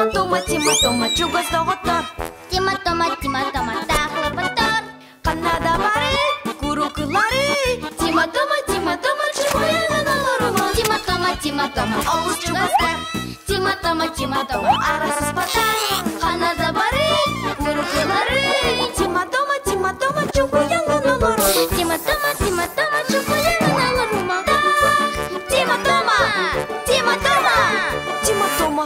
Тима, Тома, Тима, Тома, чугас доҕоттор. Тима, Тома, Тима, Тома, таахлапаттар. Ханна да бары, курукулары. Тима, Тома, Тима, Тома, чугуйанан олорума. Тима, Тома, Тима, Тома, олус чугастар. Тима, Тома, Тима, Тома, арасыспаттар. Ханна да бары, курукулары. Тима, Тома, Тима, Тома, чугуйанан олорума. Тима, Тома, Тима, Тома, чугуйанан олорума. Тима, Тома, Тима, Тома, Тима, Тома.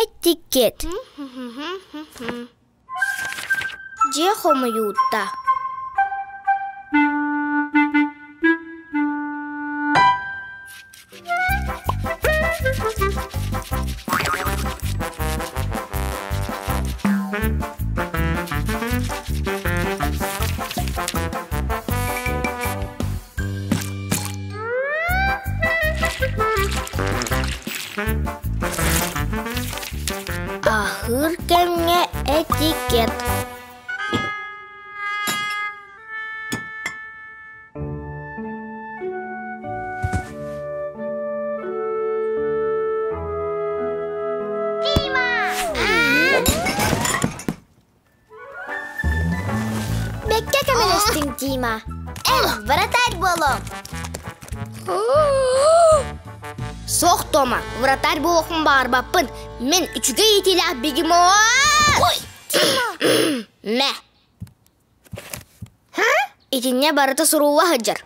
Этикет. Дьиэ хомуйуута. Аһыыр кэмҥэ этикет. Бэккэ көмөлөстүҥ, Тима. Эн вратарь буолуоҥ. Суох, Тома, вратарь буолуохпун баҕарбаппын. Мин үчүгэй иитиилээх бегемот. Ой, Тима! Мэ. Итиннэ барыта сурулла сылдьар.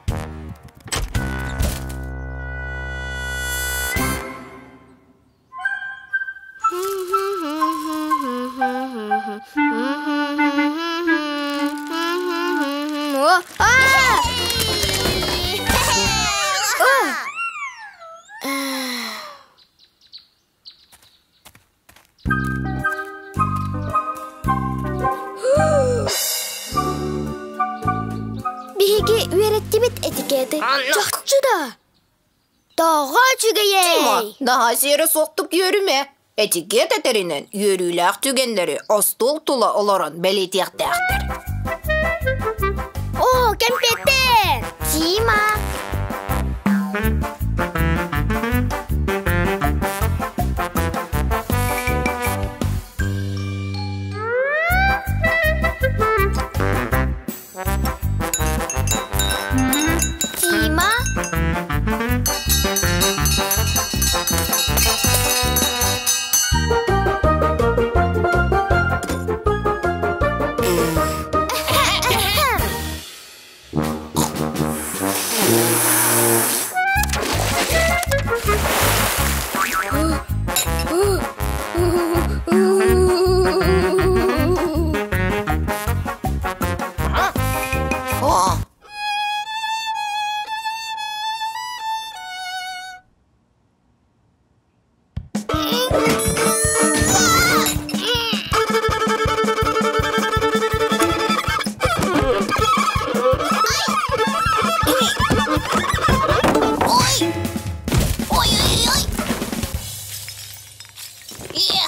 Биһиги үөрэттибит этикеты. Чахчы да. Тоҕо үчүгэйэй! Тима, наһаа сиэрэ суохтук үөрүмэ. Этикет этэринэн үөрүүлээх түгэннэри остуол тула олорон бэлиэтиэхтээхтэр. Оо, кэмпиэттэр! Тима! Тима? Ой! Ой-ой-ой! Е!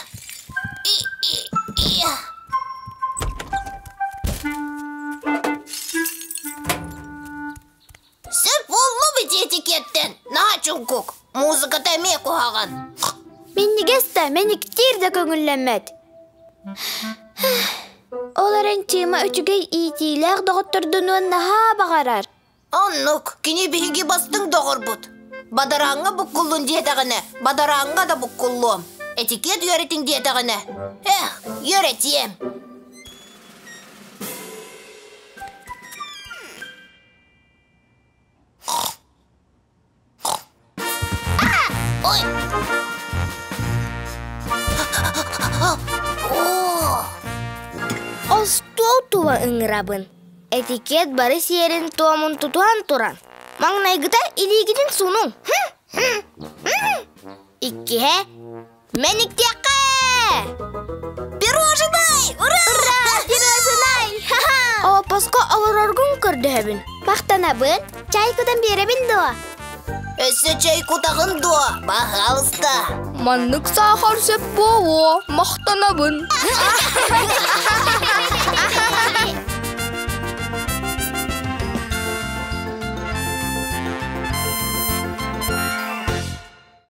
И-и-и! Сөп буоллум ити этикеттэн. Наһаа чуҥкук. Музыката эмиэ куһаҕан. Минньигэс да, мэниктиир да көҥүллэммэт. Ол эрэн Тима үчүгэй иитиилээх доҕоттордонуон наһаа баҕарар. Оннук, кини биһиги бастыҥ доҕорбут. Бадарааҥҥа буккуллун диэтэҕинэ, бадарааҥҥа да буккуллуом. Этикет үөрэтиҥ диэтэҕинэ, эх, үөрэтиэм. Ой! Остуол тула ыҥырабын. Этикет бары сиэрин-туомун тутуһан туран, маҥнайгыта илиигитин сунуҥ. Иккиһэ мэниктиэххэ! Пироженай! Ура! Ура! Пироженай! Ха-ха! Оппоско олороргун көрдөһөбүн. Махтанабын. Чай кутан биэрэбин дуо? Өссө чэй кутаҕын дуо? Баһаалыста. Маннык саахар сөп буолуо. Махтанабын.